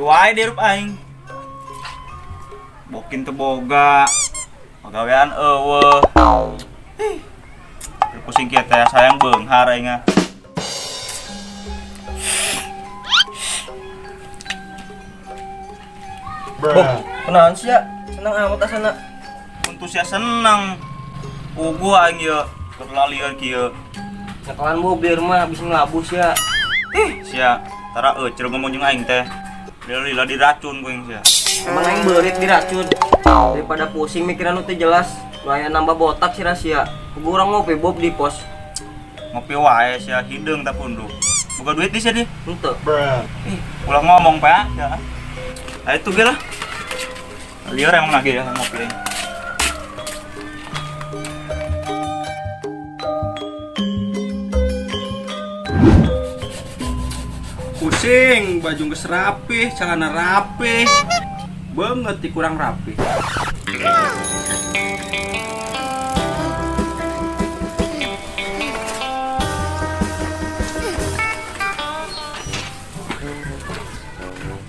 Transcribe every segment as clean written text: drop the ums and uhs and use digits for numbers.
Kieu wae dirup aing. Bokin teu boga. Pagawean eueuh. Ih. Pusing kieu teh sayang beunghar aing ah. Bob, kenalan sih ya? Seneng amat asana. Untuk sia seneng. Puguh aing ieu terlalian kieu. Nyekelan Bob di rumah habis ngelabus ya. Ih, sia tara euceur ngomong jeung aing teh. Lila diracun ku aing sia. Emang aing beurit diracun. Daripada pusing mikiran lu teh jelas. Lumayan nambah botak sih rahasia. Puguh urang ngopi Bob di pos. Ngopi wae sia hideung ta punduk. Boga duit di sia di. Henteu. Ih, ulah ngomong pak ya. Ayo tuh ge lah. Lieur emang lagi ya ngopi aing. Pusing, baju geus rapih, celana rapih. Banget di kurang rapih.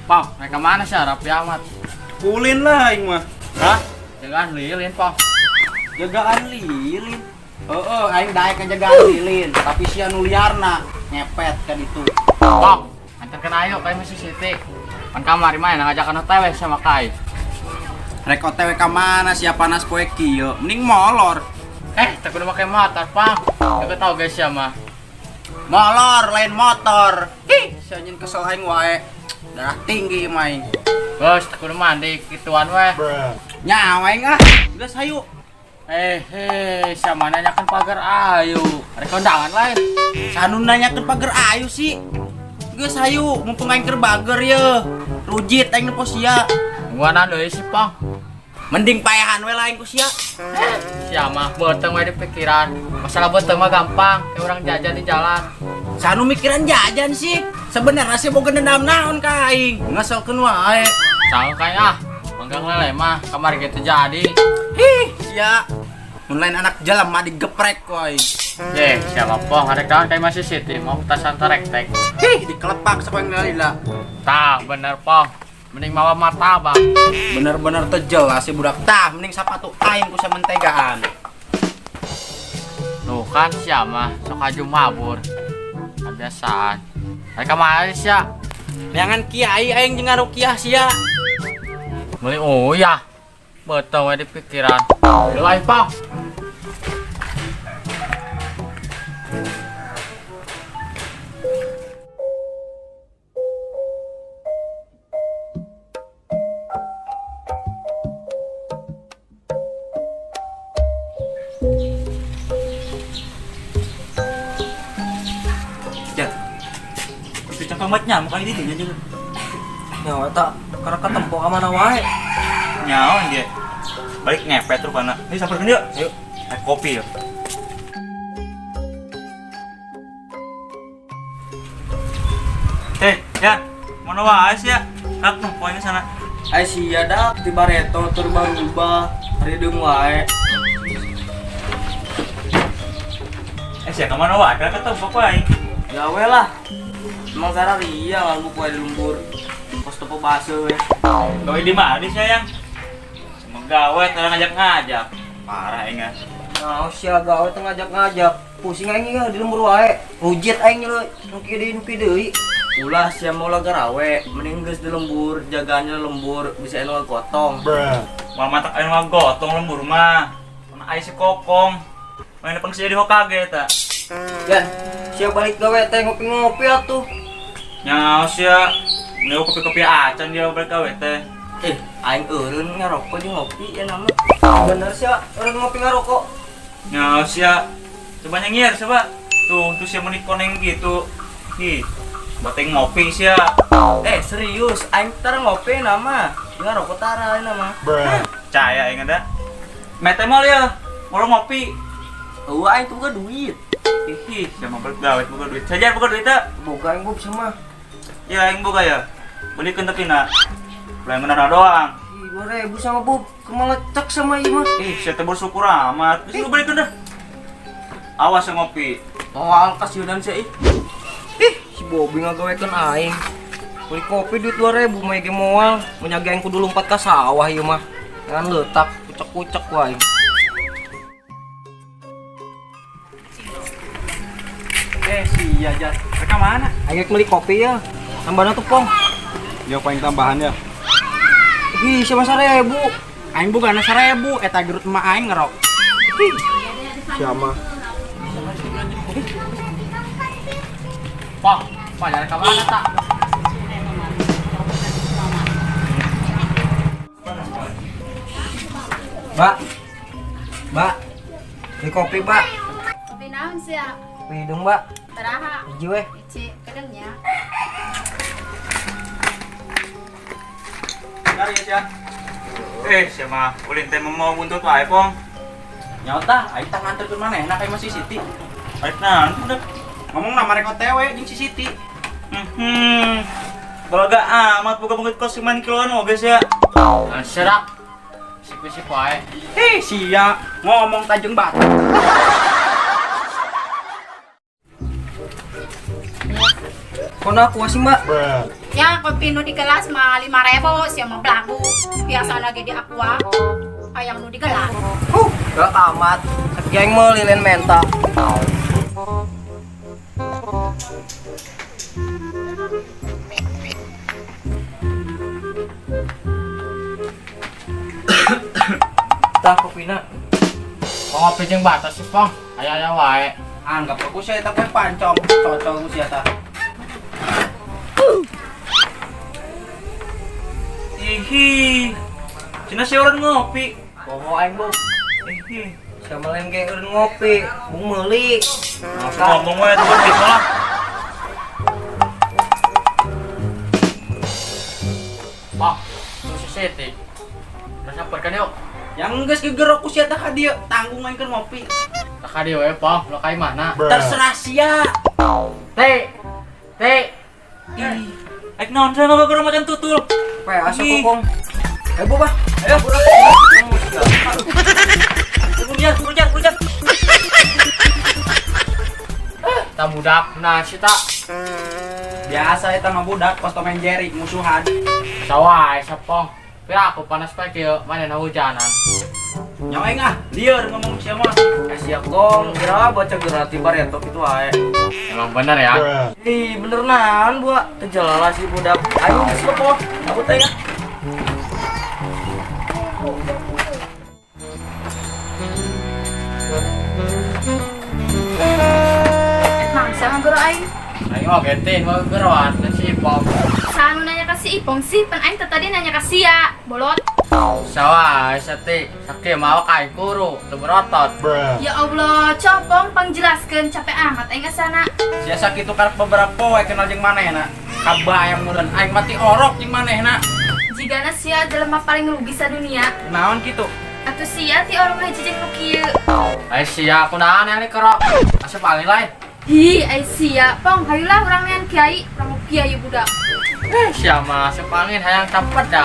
Pong, mereka mana sih rapi amat? Kulin lah aing mah. Hah? Jagaan lilin, Pong. Jagaan lilin. Heeh, aing daek ngajagaan lilin, tapi sia nu liarna ngepet ka ditu. Pong, antarkan ayo kayak masih Siti. Pan kamari mah ngajakan OTW sama Kai. Rek OTW ka mana sia panas poe kieu, mending molor. Tak kudu make motor, Pong. Aku tahu guys ya mah. Molor lain motor. Ih, sia nyin kesel aing wae. Darah tinggi mah aing. Bos, tak kudu mandi gituan weh. Nyawa aing ah. Geus hayu. Siapa nanyakan pagar ayu? Ada kondangan lain. Sanu nanyakeun pagar ayu sih. Geus hayu, mumpung aing keur bager ye. Rujit aing nepo sia. Gua deui sih, Pong. Mending paehan we lah aing ku sia. Siapa beuteung we di pikiran. Masalah beuteung mah gampang, kayak orang jajan di jalan. Sanu mikiran jajan sih. Sebenarnya sih boga dendam naon ka aing. Ngeselkeun wae. Canggung kayak ah, manggang lele mah kamari gitu jadi. Hih, sia. Mun lain anak jelema digeprek ku aing. Siapa Pong? Ada kawan kayak masih Siti mau petasan terek-tek. Hih, dikelepak sapoe lila. Tah, bener Pong. Mending mawa martabak. Bener-bener teu jelas si budak. Tah, mending sapatu aing ku samentegaan. Tuh kan siapa sok aju mabur. Kebiasaan. Mereka mana sih ya? Neangan kiai aing jeung ngarukiah sia. Beli oh ya. Betul we di pikiran. Lain Pong. Ya. Itu cangkang banget nyamuk aing di dinya juga. Nyawa tak karena ketempo ka mana wae. Nyawa dia. Balik ngepet rupana. Ini sampeurkeun yuk. Ayo. Naik kopi yuk. Ya, mana wae sih ya? Kak, nuh, poinnya sana. Ai sia dak di bareto tur barubah, rideung wae. Sia ka mana wae? Kira ketemu ku aing. Gawe lah. Emang sarah ria lalu ku di lembur. Pos topo base we. Gawe di mana sih, sayang? Semua gawe tara ngajak-ngajak. Parah aing ah. Nah, sia gawe teh ngajak-ngajak. Pusing aing ya di lembur wae. Rujit aing lu nu kieu deui nu kieu deui. Ulah sia mau garawe, mending geus di lembur, jagaannya lembur, bisa anu gotong. Moal matak anu ngagotong lembur mah. Mana aya si Kokong. Main depan jadi Hokage eta. Yan, sia balik gawe teh ngopi-ngopi atuh. Nyaos sia. Neu kopi-kopi acan dia balik gawe teh. Aing eureun ngarokok jeung ngopi ya nama. Bener sia, eureun ngopi ngarokok. Nyaos sia. Coba nyengir coba. Tuh, tuh sia menik koneng gitu. Ih, bateng ngopi sia. Serius, aing tara ngopi nama. Ngarokok tara aing nama. Percaya aing ada. Mete mal ya, mau ngopi. Eueuh aing tuh boga duit. Ih, sia mah balik gawe boga duit. Saja boga duit teh. Boga aing bob sama. Ya aing boga ya. Belikeun tapi na. Lain menara doang. Ih, 2000 sama Bob, kemalecek sama ieu mah. Ih, sia teh bersyukur amat. Geus lu belikeun dah. Awas yang ngopi. Moal kasieunan sia ih. Ih, si Bobby ngagawekeun aing. Beli kopi duit 2000 mah ge moal, mun aing kudu lompat ka sawah ieu mah. Jangan letak kucek-kucek wae. Eh, sia Jar. Mereka mana? Aing beli kopi ya. Tambahna tuh pong. Ya paling tambahan ya. Ih, siapa 1000? Aing bogana 1000, eta gerut emak aing ngerok. Siapa? Pong, pong jalan ke mana tak? Mbak. Mbak. Beli kopi, Mbak. Kopi naon sih ya? Kopi hidung, Mbak. Teraha. Hiji weh. Ici, kedengnya. Dari ya sia. Eh, sia mah ulin teh mau buntut wae, Pong. Nyata, aing tah nganterkeun manehna ka imah si Siti. Balik naon udah. Ngomong na marek OTW jeung si Siti. Balaga amat boga banget kos cuman kiloan oge sia. Serak. Sip-sip wae. Hih, sia ngomong tajeng batu. Kono aku sih, Mbak. Ya, kopi nu di gelas mah 5000, sia mah belagu. Biasa lagi di aqua. Hayang nu di gelas. Gak amat. Geng meuli lain menta. Tah kopina. Pong ngopi jeung batas sih, Pong. Aya-aya wae. Anggap aku sia eta poe pancong, cocok ku sia tah. Ihi. Cina si orang ngopi. Poho aing, Bu. Ihi. Sama lain ge eureun ngopi, bung meuli. Langsung ngomong wae tuh gitu lah. Pong, tuh si Siti. Udah samperkan yuk. Yang geus gegerok ku sia tah ka dieu, tanggung aing keur ngopi. Tak ka dieu we, Pong. Lo kai mana? Terserah sia. Teh. Teh. Ih. Aik naon saya mah baru macan tutul. Pe asa Ih. kokong. Ayo, Bu, bah. Ayo. Turun ya, turun ya, turun ya. Tak budak nah si tak. Biasa eta mah budak kos Tom and Jerry musuhan. Sawah, sapong. Pira aku panas pae kieu, mana na hujanan. Nyawa aing ah, lieur ngomong sia mah. Sia kong, kira baca gerati bareto kitu wae. Emang bener ya? Ih, bener naon, Bu. Teu jelas sih budak. Ayo geus lepoh. Aku teh ya. Nah, sama guru aing. Aing oge teh mau geroan dan si Ipong. Sanu nanya ke si Ipong sih, pan aing teh tadi nanya ke sia, bolot. Sawah, seti, sakit mau kai kuru, teu berotot. Ya Allah, copong pangjelaskeun capek amat aing asana. Sia sakitu karep beberapa poe kenal jeung manehna. Kabayang meureun aing mati orok jeung manehna. Jigana sia jelema paling rugi sadunia. Naon kitu? Atuh sia ti orang hiji jeung nu kieu. Ai sia kunaon yang dikerok? Asup alih lain. Hi, ai sia, pong hayulah urang nean kiai, urang kiai budak. Eh, sia mah asup angin hayang capet dah.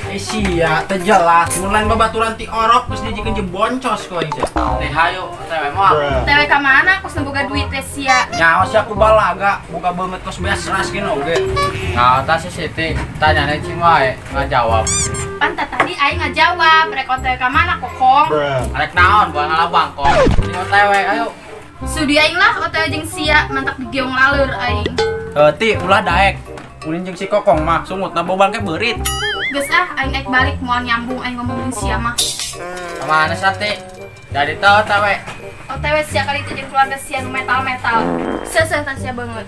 Eh sia teu jelas mun lain babaturan ti orok geus dijikeun jeung boncos ku aing sia. Teh hayu, teh moal. Tewe ka mana kos nu boga duit teh sia. Nyawa sia ku balaga, boga beungeut kos beas ras kieu oge. Nah, tas si Siti, tanyane cing wae, nggak jawab. Pan tadi aing ngajawab, rek OTW ka mana kokong. Arek naon buang ngalah bangkong. Sing OTW, ayo. Sudi aing lah OTW jeung sia, mantak digeong laleur aing. Ti ulah daek. Ulin jeung si kokong mah sungutna bau bangke beurit. Geus ah, aing aik balik moal nyambung aing ngomong jeung sia mah. Kemana Sati? Jadi tau OTW. OTW sia kali itu jeung keluarga sia nu metal-metal. Seseh tah sia banget.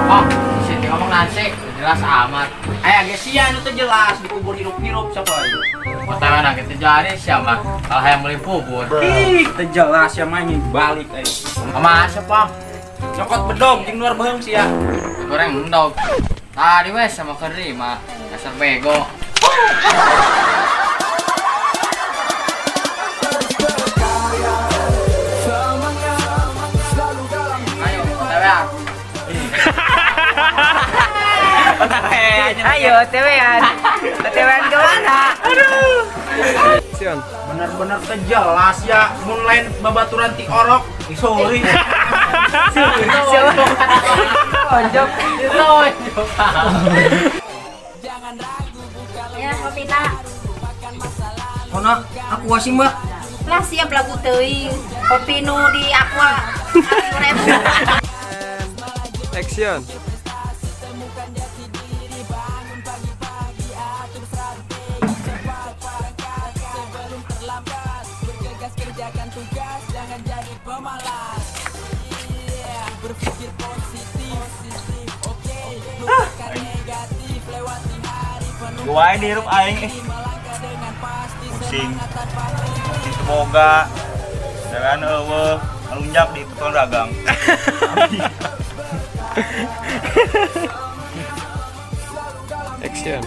Oh, Siti ngomong nasi, jelas amat. Aya ge sia nu teu jelas dikubur hirup-hirup siapa aing. OTW nah gitu jadi siapa? Kalau hayang beli bubur. Ih, teu jelas sia mah anjing balik aing. Kemana sih, Pong? Nyokot bedog jeung luar beheung sia. Goreng endog. Tadi wes sama keri mah, dasar bego. Ayo, OTW. Ayo, OTW-an. OTW-an ke mana? Sian. Bener-bener teu jelas ya mun lain babaturan ti orok. Ih, sorry. Tonjok. Tonjok. Ya, kopina. Kona aku sih, Mbak. Lah sia belagu teuing. Kopi nu di Aqua 10.000. Action. Gua aing dihirup aing eh. Pusing. Pusing semoga. Jangan eueuh ngalunjak di tukang dagang. Action.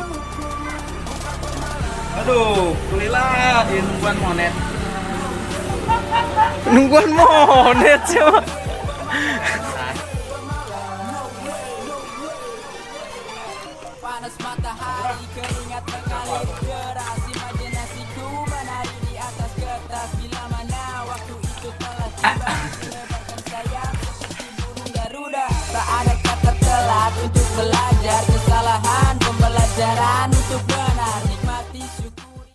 Aduh, kulila ieu nungguan monet. Nungguan monet siapa?